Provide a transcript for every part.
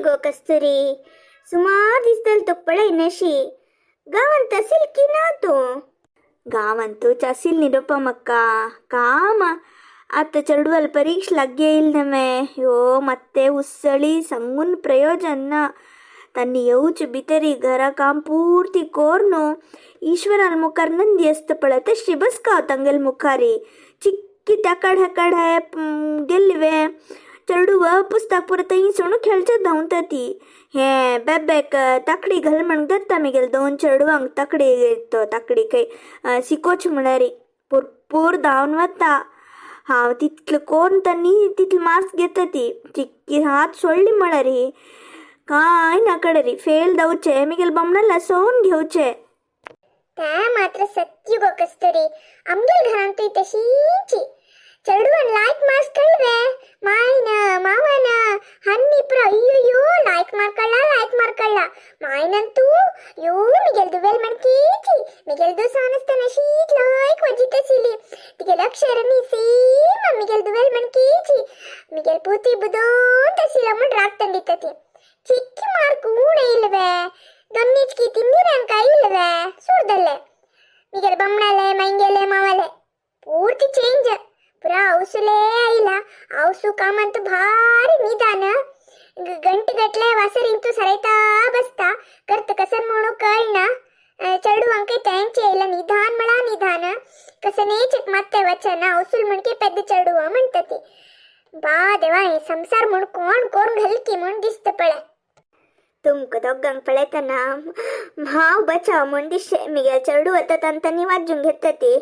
गो कस्तुरी? सुमार दीस जाले तुका पळय नशी. गांवांत आसील की ना तूं? गांवांतूच आसील निरुपमक्का. काम आतां चेडवाल परीक्षा लाग्गे येईल नवे. ह्यो ಮತ್ತೆ ಉಸ್ಸಳಿ सांगून प्रयोजन ना. तांणी येवचे भितरी घरा काम पूर्ती कोर्नु ईश्वरान मुखार नंदी आसता पळय तशी बसका तांगेले मुखारी. चिक्की ताकड हाकड गेल्ली चेडूव पुस्तक पुरो थंय सोडून खेळचे धांवता ती. हे बेबेक ताकडी घाल म्हण धरता मिगेले दोन चेडवांक ताकडी तो ताकडी खंय शिकोच म्हळ्यार भरपूर धांवन वता. हांव तितलें कोन्न तांणी तितले मार्क्स घेता ती. चिक्की हात सोडली म्हळ्यार कांय ना कडरी फेल जावचे मिगेले बामणाला सोवन घेवचे. ते मात्र सत्य गो कस्तुरी. आमगेल घरांतूय तशीची. चेडवान लायक मार्क्स कळवे मायन मावन हन्नी ಪುರ ಅಯ್ಯಯ್ಯೋ ಲಾಯ್ಕ್ ಮಾರ್ಕಳ್ಳ ಲಾಯ್ಕ್ ಮಾರ್ಕಳ್ಳ. ಮಾಯನಂತೂ ಯೋ ಮಿಗೆಲ್ ದುವೆಲ್ ಮಣ್ಕೀಚಿ ಮಿಗೆಲ್ ಸಾನಸ್ತನ ಶೀಟ್ ಲಾಯ್ಕ್ ವಜಿತ ಸಿಲಿ ತಿಗೆಲ್ ಅಕ್ಷರನಿ ಸೇಮ್ ಮಿಗೆಲ್ ದುವೆಲ್ ಮಣ್ಕೀಚಿ ಮಿಗೆಲ್ ಪೂತಿ ಬುದೋಂತ ಸಿಲ ಮುಡ್ ರಾಕ್ ತಂದಿತ್ತತಿ. ಚಿಕ್ಕಿ ಮಾರ್ಕ್ ಊಣೆ ಇಲ್ವೇ ದೊನ್ನಿಚ್ಕಿ ತಿನ್ನಿರಂಕ ಇಲ್ವೇ ಸುಡ್ದಲ್ಲೆ ಮಿಗೆಲ್ ಬಮ್ಮಣಲೆ ಮೈಂಗೆಲೆ ಮಾವಲೆ ಪೂರ್ತಿ ಚೇಂಜ್. ಪುರಾ ಔಸುಲೇ ಇಲ್ಲ. ಔಸು ಕಾಮಂತೂ ಭಾರಿ ನಿಧಾನ. ಗಂಟೆಗಟ್ಲೆ ವಸರಿಂತು ಸರೈತಾ ಬಸ್ತಾ ಕರ್ತ ಕಸನ್ ಮೋಣು ಕಳ್ನ ಚಡುವಂಕೆ ಟ್ಯಾಂಚೆ ಇಲ್ಲ. ನಿಧಾನ ಮಳ ನಿಧಾನ ಕಸನೇ ಚೆಕ್ ಮತ್ತೆ ವಚನ ಔಸುಲ್ ಮಣ್ಕೆ ಪೆದ್ದ ಚಡುವ ಮಂಟತಿ. ಬಾ ದೇವಾ ಈ ಸಂಸಾರ ಮುಣ್ ಕೋಣ್ ಕೋರ್ನ್ घलकी म्हूण दिसता पळय. तुमकां दोगांक पळयतना हांव बचाव म्हूण दिसचें. मिगेल चेडूं वता तांकां वाजूंक घेता ती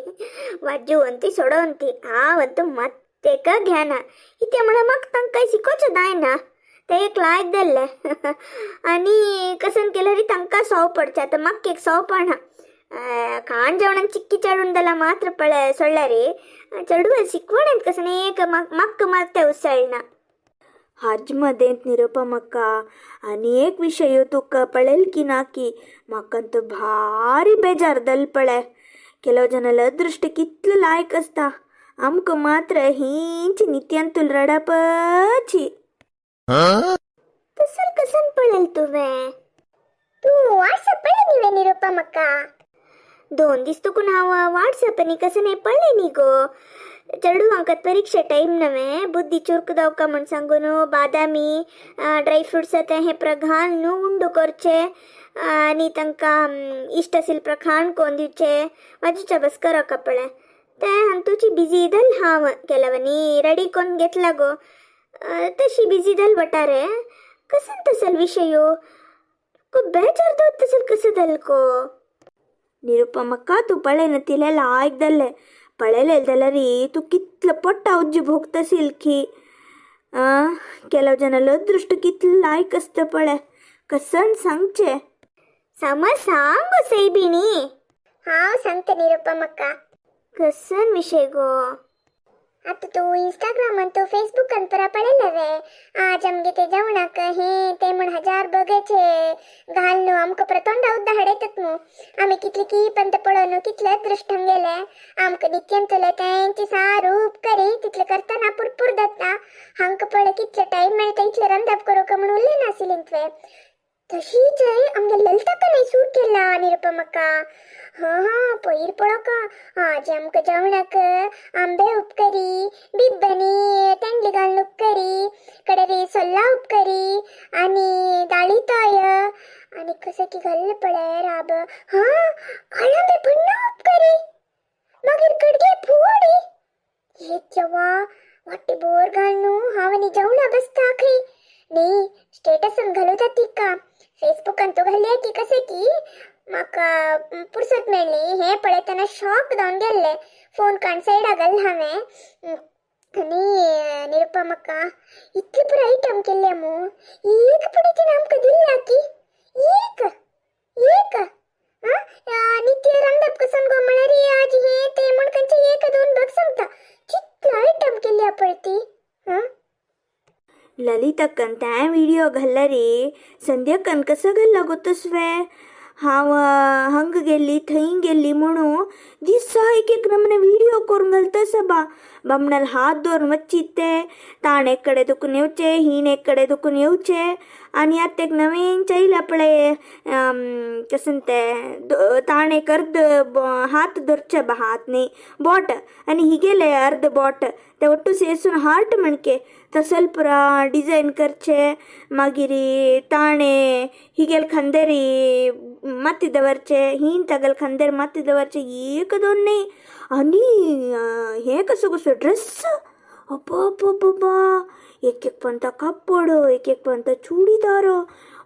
वाजून ती सोडोवन ती. हांव अंतू मत्तेक घेना. कितें म्हळ्यार म्हाका तांकां शिकोवचें जायना. ते एक लायक जाल्ले आनी कसन केल्यार तांकां सव पडचें. आतां म्हाका एक सवपणा खाण जेवणान चिक्की चेडून जाल्यार मात्र पळय सोडल्यार चेडूं शिकवणेंत कसन एक म्हाका मात्तें उसळना. हाज मदेंत निरुपमक्का आनी एक विशय तुका पळयल की ना की म्हाका तो भारी बेजार जाल पळय. ಕೆಲವು ಜನಲ ಅದೃಷ್ಟ ಕಿತ್ಲು ಲಾಯ್ಕ್ आसता. आमकां मात्र हींच नित्यांतूल रडपाची. तसल कसन पळयल तुवें? तूं व्हॉट्सअप पळय न्ही वे निरुपमक्का? दोन दीस तुकून हांव व्हॉट्सअप आनी कसन पळय न्ही गो. चेडवांक परीक्षा टायम नवे बुद्धी चुरक जावका म्हूण सांगून बादामी ड्राय फ्रुट्स ते हे प्र घाल न्हू उंडो करचे आनी तांकां इश्ट आशिल्ले प्र खाण कोन्न दिवचे वाजूच्या बस करप पळय. ते हांतूची बिजी जाल हांव केल्यावानी रेडी कोन्न घेतला गो. तशी बिजी जाल वटारे. कसन तसल विशय खूब बेजार जावत तसल कसं जाल गो? निरुपमक्का तूं पळयना तिलें लायक जाल्लें पळयलें जाल्यार तूं कितलो पोट्टा उज्जी भोगता की. आं ಕೆಲವು ಜನಲ ಅದೃಷ್ಟ कितलें लायक आसता पळय. कसन सांगचें? समज सांग गो सैबिणी. हांव सांगता निरुपमक्का. कसन विशय गो? आतां तूं इंस्टाग्रामान तूं फेसबुकान पुरा पळयलें वे? आज आमगे ते जेवणाक हे ते म्हूण हजार बगेचे घाल न्हू आमकां पुरा तोंडा उद्दां हाडयतात न्हू. आमी कितली की पंत पळोवन न्हू कितले अदृश्ट गेले. आमकां नित्यांतुले तेंचे सारू उपकरी तितलें करतना पुरपूर जाता. हांकां पळय कितले टायम मेळटा इतलें रंदाप करूंक म्हूण उरलें नाशिल्लें तुवें. तशीच आमगे ललिताका सूर केला निरुपमक्का. हां हां पयर पळोवका आज आमकां जेवणाक आंबे उपकरी बिब्बनी तेंडली घालून उपकरी कडेरी सोल्ला उपकरी आनी दाळी तोय आनी कसं की घाल्लें पळय राब. हां आळंबे पन्ना उपकरी मागीर कडगे फोडी. हे देवा वाटे बोर घाल न्हू. हांव आनी जेवणा बसता खंय. न्ही स्टेटसान घालूता तिका फेसबुकान तूं घालया की कशें की म्हाका पुरसत मेळ्ळी. हें पळयतना शॉक जावन गेल्लें. फोन काण सायडा घाल हांवें. आनी निरुपमक्का इतले पुरो आयटम केल्ले मू एक पुडी आमकां दिल्ला की एक एक. आं नित्य रांदप कसन गो म्हळ्यार आज हें तें म्हूण खंयचें एक दोन बग सांगता. कितलो आयटम केल्ल्या पळय ती. आं ललितक्कन त्या व्हिडिओ घाल्ला रे. संध्याकन कसं घालला गो तसवे? हांव हांगा गेल्ली थंय गेल्ली म्हणून दिसा एक एक नमूने व्हिडिओ करून घालता सबा. बामणाल हात दवरून वच्ची ते ताण एक कडेन दुखून येवचे, हीण एक कडेन दुखून येवचे. आनी आतां एक नवीन चयला पळय कसं ते ताण एक अर्द हात धरचे बा, हात न्ही बोट, आनी हिगेले अर्द बोट ते ಒಟ್ಟು ಸೇರ್सून हार्ट म्हणके तसल पुरा डिझायन करचे. मागीर ताणे हिगेल खांदेरी माती दवरचे, हीन तगल खांदेर माती दवरचे, एक दोन न्ही. आनी हें कसो कसो ड्रेस, अब्बा एक एक पंता कापड, एक एक पंता चुडीदार,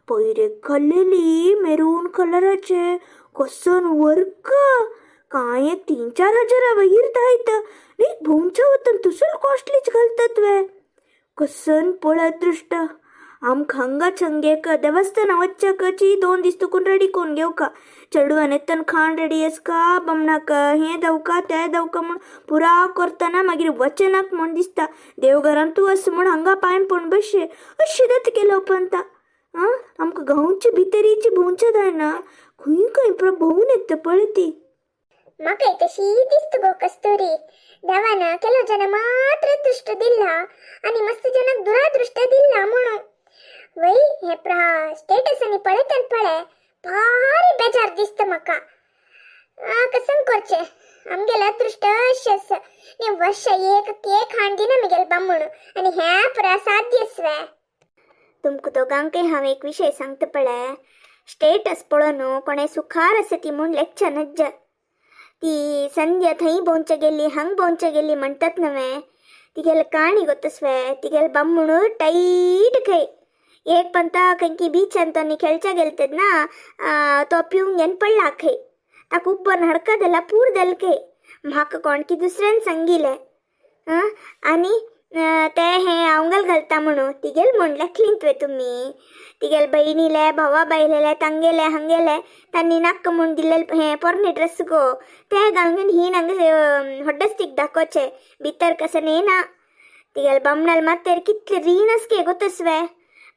पयर एक घाल्लेली मेरून कलराचे कसन वर्क, काय एक 3-4 हजारा वयर जायत न्ही. भोंवच्या वतन तुसल कॉस्टलीच घालतात वे. कसन पळ अदृश्ट आमकां हांगा चंगेक देवस्थाना वच्चाकची 2 दीस तुकून रेडी करून घेवका. चेडवान येतन खाण रेडी आसका, बामणाक हें दवका तें दवका म्हूण पुरा करतना मागीर वचनाक म्हूण दिसता. देवघरान तूं आस म्हूण हांगा पांय पडून बशे अशें जाता केलो उपरांत. आं आमकां गांवचे भितरीची भोंवचें जायना, खंय खंय पुरो भोंवून येता पळय ती. म्हाका तशी दिसता गो कस्तुरी, देवान ಕೆಲವು ಜನ ಮಾತ್ರ ದೃಷ್ಟ ದಿಲ್ಲ आणि मस्त जनाक दुरादृष्ट दिल्ला म्हणून. वय हे स्टेटस आनी पळयतन पळय भारी बेजार दिसता म्हाका. कसं करचें, आमगेलें अदृश्ट अशें आसा. न्ही वर्ष एक केक हाडून दिना म्हगेले बामण, आनी हें पुरा साध्य आसवे. तुमकां दोगांकय हांव एक विशय सांगता पळय. स्टेटस पळोवन कोणें सुखार आसा ती म्हूण लेखच्या नज्ज. ती संध्या थंय भोंवच्या गेल्ली हांग भोंवच्या गेल्ली म्हणटात नव्हे, तिगेले काणी गोतस्वे. तिगेले बामणू टायट खंय एक पंता खंयकी बिचान तो खेळच्या गेलतेत ना, तो पिवंक घेवन पडला खंय, ताका उब्बन हडका पूर दल खंय. म्हाका कोणकी दुसऱ्यान सांगिलें आनी ते हें आंवगल घालता म्हणून तिगेल म्हूण लेखलीं तुवें तुमी. तिगेल बहिणीले भावा बायलेले तांगेले हांगेले तांणी नाक्क म्हूण दिल्ले हें पोरणे ड्रेस गो ते घालून ही हांगा होड्डस्तीक दाखोवचे, भितर कसं नेना. तिगेल बामणाल मात्तेर कितले रीण आसके गोतस्वे.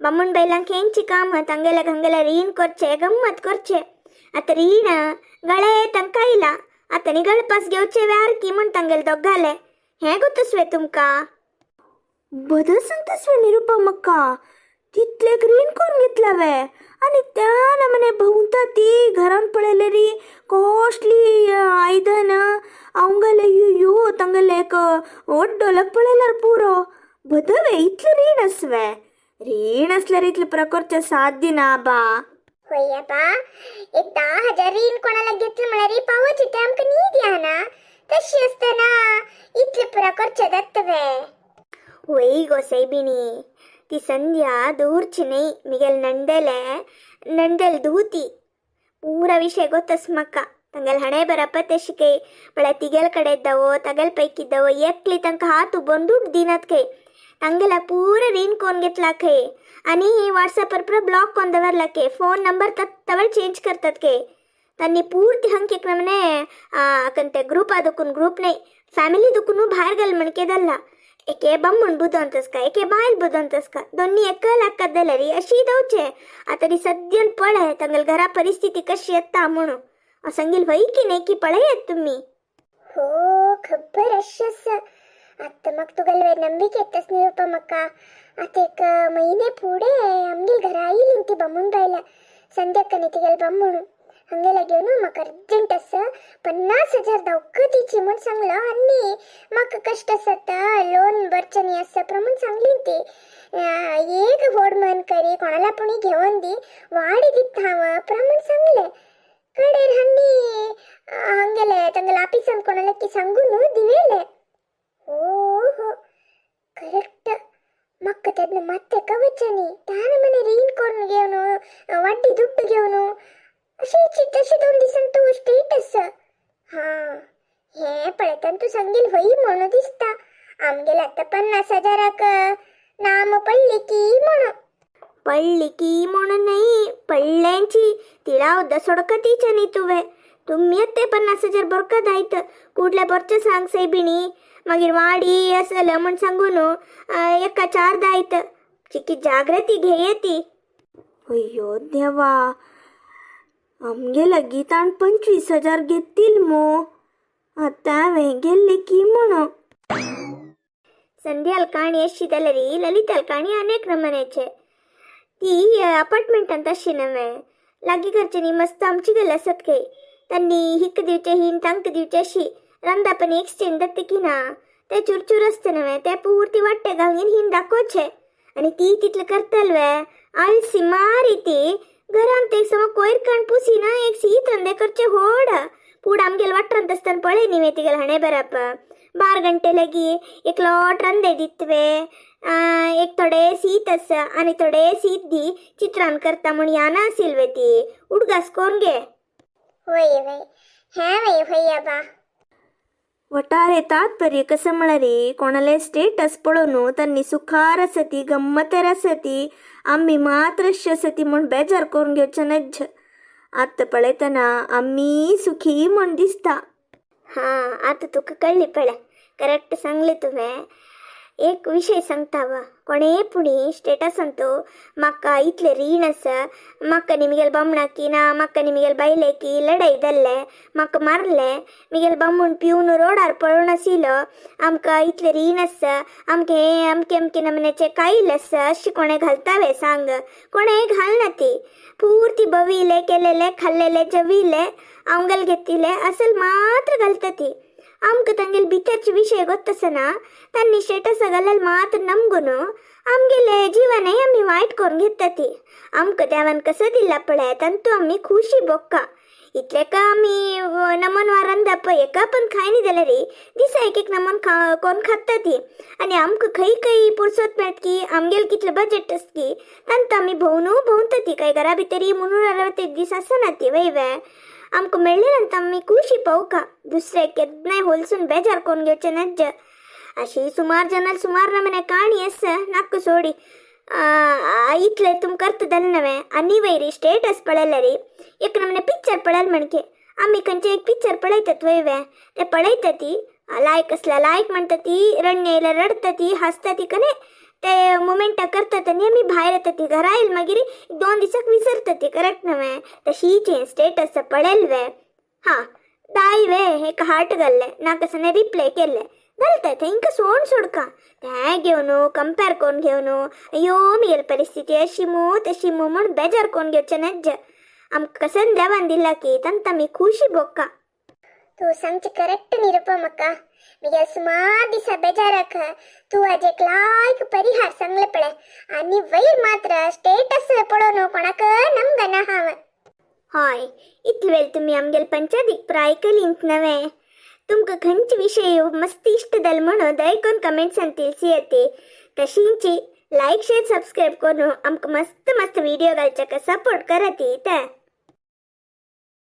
बामण बायलांक हेंची काम तांगेले हांगेले रीण करचे, गम्मत करचे. आतां रीण गळे तांकां आयला, आतां न्ही गळपास घेवचे व्यारकी म्हूण तांगेले दोगाले हें गोतस्वे तुमकां. बदल सांगतास्वे निरुपमक्का, तितले ग्रीन करून घेतला वे. आनी त्या नमने भोंवता ती घरान पळयलेरी कॉस्टली आयदन अवंगले यो तांगेले एक व्हड्डो पळयल्यार पुरो. बदवे इतले रीण आसवे. रीण आसल्यार इतले प्रकारचे साध्य ना बा. होय बा, एक 10,000 रीण कोणाला घेतलं म्हळ्यार पावोची ते आमकां न्हीद येना. तशी आसतना इतले पुरा करचे जाता. वय गो सैबिणी, ती संध्या दूरची न्ही, मिगेल नंदेले नंदेल धुती पूरा विशय गोतस म्हाका. तांगेल हणे बराबर ते शिकय म्हळ्यार तिगेल कडेन दवो तागेल पैकी दवो एकली तांकां हात उबोवन दुड दिनात खंय. तांगेला पुरा रीण कोण घेतला खंय, आनी व्हॉट्सॅपार पुरा ब्लॉक कोण दवरला खंय, फोन नंबर तवळ चेंज करतात खंय. तांणी पूर्ती हंक एक नमने कंते ग्रुपा दुखून ग्रुप न्ही फॅमिली दुखून भायर गेल म्हणके दल्ला. एके बामण बुदवंत का एके बायल बुदवंत का दोन्ही एकल हाका दलरी अशी दवचे. आतां ती सद्यान पळय तांगेले घरा परिस्थिती कशी येता म्हणून सांगील वय की नाही की पळयात तुमी. हो खबर अशी आसा. आतां म्हाका तुगेले नंबिके येताच निरुपमक्का. आतां एक म्हयने फुडें आमगेल घरा आयली ती बामण बायला संध्याकाळी तिगेले बामण हांगेला घेवन म्हाका अर्जंट आसा 50,000 दावकतीची म्हूण सांगलो. आनी म्हाका कश्ट आसा लोन भरचें न्ही आसा प्रमाण सांगली ती. एक व्हड मन करी कोणाला पुणी घेवन दी वाडी दिता हांव प्रमाण सांगलें. कडेर हांणी हांगेले तांगेले ऑफिसान कोणाला की सांगून दिवेले. हो हो करेक्ट. म्हाका तेन्ना मात्ते कवचनी तान मने रीण करून घेवन वाड्डी दुड्ड घेवन अशें तशें 2 दिसान तूं स्टेटस. हां हें पळयतना तूं सांगील वय म्हणून दिसता. आमगेले आतां 50,000 नाम पडली की म्हणून. पडली की म्हणून न्ही, पडल्यांची तिला उद्दा सोडकतीचे न्ही तुवें. तुमी ते 50,000 बरकत आयत कुडल्या बरचें सांग सैबिणी. मागीर वाडी आसले म्हूण सांगून एका 4 दायत चिकी जागृती घेये ती. अय्यो देवा, आमगे लागीं ताण 25,000 घेतील मो. आतां हांवें गेल्ले की म्हणो. संध्याल काणी अशी जाल्यार ललिताल काणी अनेक नमन्याचे. ती अपार्टमेंटांत अशी नव्हे लागीं घरच्यांनी मस्त आमची गेली आसत खंय. तांणी हिक दिवचे हिन तांकां दिवचे अशी रंदापणी एक्सचेंज जाता की ना ते चुरचूर आसता नव्हे ते पुर्ती वाट्टे घालून हिन दाखोवचे. आनी ती तितलें करतल वे आळसी मारी. ती घरांत एक सम कोयर काण पुसी ना एक शीत रंदे करचे होड पूड आमगेल वाटरांत आसतना पळय न्ही वे तिगेल हाणें बरप 12 घंटे लगी एक लोट रंदे दितवे. एक थोडे शीत आसा आनी थोडे शीत दी चित्रान करता म्हूण याना आसिल वे ती उडगास कोण गे. होय वय हें वय होय बा. वटारे तात्पर्य कसं म्हळ्यार कोणाले स्टेटस पळोवन तांणी सुखार आसती गम्मतर आसती आमी मात्र अशी आसती म्हूण बेजार करून घेवचें नज्ज. आतां पळयतना आमी सुखी म्हूण दिसता. हां आतां तुका कळ्ळी पळय करेक्ट सांगलें तुवें. एक विशय सांगता वा कोणेय पुणी स्टेटसान तूं म्हाका इतलें रीण आसा म्हाका न्ही म्हगेल्या बामणाक ना म्हाका न्ही म्हगेल्या बायलेक लडाई जाल्ले म्हाका मारलें म्हगेलो बामूण पिवन रोडार पळोवन आशिल्लो आमकां इतलें रीण आसा आमकां हें अमकें अमकें नमुन्याचें कायल आसा अशें कोणें घालता वे सांग. कोणें घालना ती पुर्ती बविले केलेले खाल्लेले जेविल्ले आमगेल घेतिल्ले असल मात्र घालता ती. आमकां तांगेले भितरचे विशय गोत्त आसना तांणी स्टेटस घाल्यार मात्र नमगून आमगेले जीवनय आमी वायट करून घेता ती. आमकां देवान कसो दिला पळय तांतू आमी खुशी बोक्का. इतले का आमी नमन वारांदा पळय एका पण खायनी जाल्यार दिसा एक एक नमन खा कोण खाता ती. आनी आमकां खंय खंय पुरसत मेळट की आमगेले कितले बजेट आसता की तांतू आमी भोंवनू भोंवता ती काय घरा भितरी म्हणून ते दीस आसना ती वय वे. आमकां मेळ्ळे नंतर आमी खुशी पावका दुसरे केन्नाय होलसून बेजार करून घेवचें नज्ज. अशी सुमार जनाल सुमार नमने काणी आसा नाका सोडी. इतले तुम करता जालें नव्हे आनी वयरी स्टेटस पळयल्यार एक नमने पिक्चर पळयल म्हणके आमी खंयचे एक पिक्चर पळयतात वय वे ते पळयता ती लायक आसल्यार लायक म्हणटा ती रडणे येयल्यार रडटा ती हांसता ती कने ते मुमेंटा करतात आनी आमी भायर येता ती घरा येयल मागीर 2 दिसाक विसरता ती करेक्ट नव्हे. तशीच हें स्टेटस पळयल वे हां दाय वे एक हार्ट घाल्लें नाका आसतना रिप्लाय केल्लें घालता तेंकां सोड सोडका तें घेवन कंपेर करून घेवन अयो म्हगेली परिस्थिती अशी मू तशी मू म्हूण बेजार करून घेवचें नज्ज. आमकां कसन देवान दिला की तांकां आमी खुशी भोगका. तूं सांगचें करेक्ट निरुपा म्हाका म्हगेल्या सुमार दिसा बेजाराक तूं आज एक लायक परिहार सांगलें पळय आनी वयर मात्र स्टेटस पळोवन कोणाक नमगना हांव. हय इतले वेळ तुमी आमगेले पंचायतीक पुराय आयकलींत नव्हे. तुमकां खंयचे विशय मस्त इश्ट जाले म्हणून दयकून कमेंट्सान तिळसी येते. तशींची लायक शेअर सबस्क्रायब करून आमकां मस्त मस्त व्हिडिओ घालच्याक सपोर्ट करात.